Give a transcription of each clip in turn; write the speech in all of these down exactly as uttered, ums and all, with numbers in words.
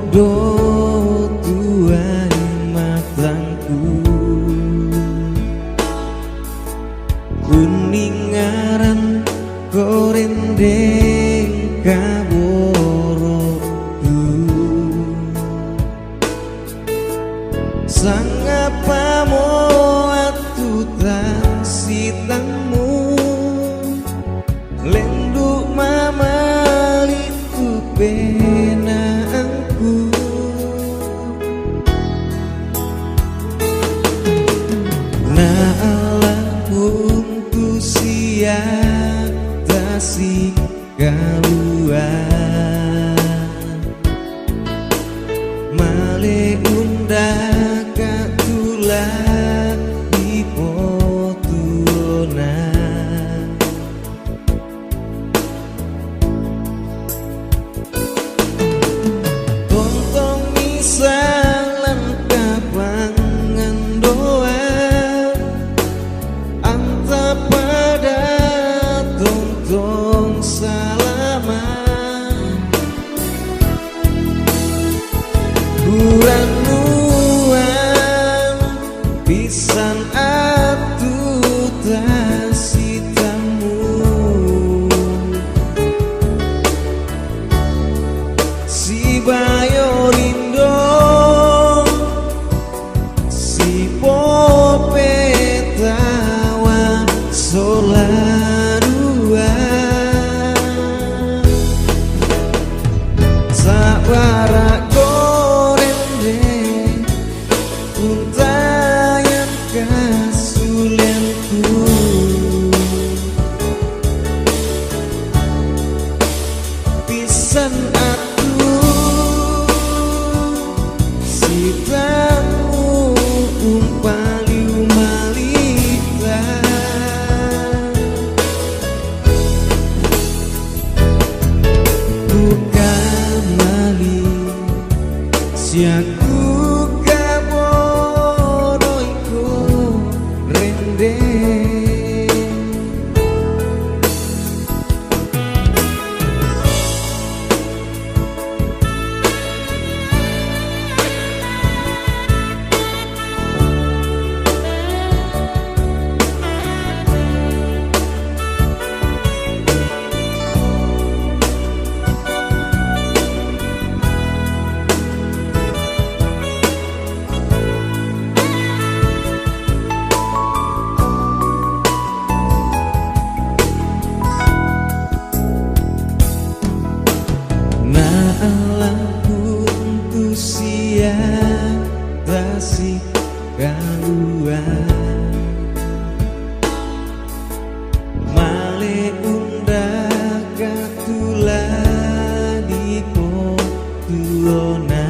Do tuai matangku, kuning ngaran korendeng kaboroku. Sangapa mo atu tasitangmu, lendu mamalitu penaangku. Na ala untu sia tasi kalua, male unda katulan di potuona. Tontong misalan kapangan doa, anta pada tontong salama. Bulan nuan pisan atu tasitamu, si bayo lindo, si pope tawa sola dua. Sabara korende untayan kasulenku, pisan atu sitamu umpaliu malita. Ku kamali siaku kaboroiku rende. Na ala untu sia tasi kalua, male unda katula di potuona.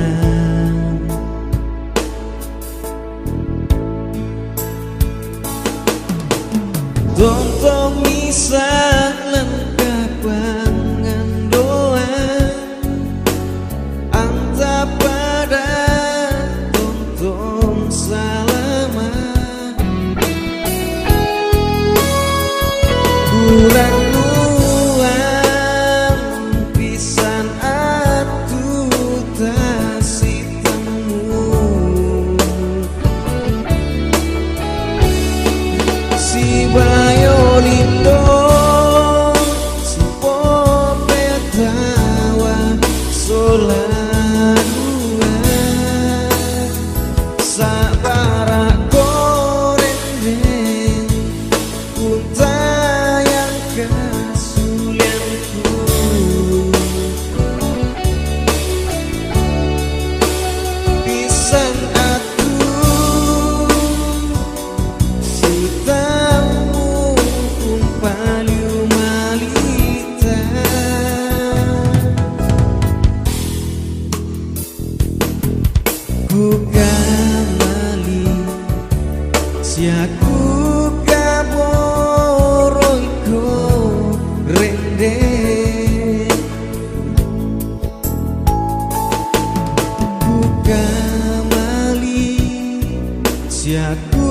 Tontong misalan kapangan doa, anta pada tontong salama. Bulan nuan pisan atu tasitamu, si bayo lindo, si pope tawa sola dua. Sabara korende untayan kasulenku, pisan atu sitamu umpaliu malita. Ku kamali siaku kaboroiku rende. Ku kamali siaku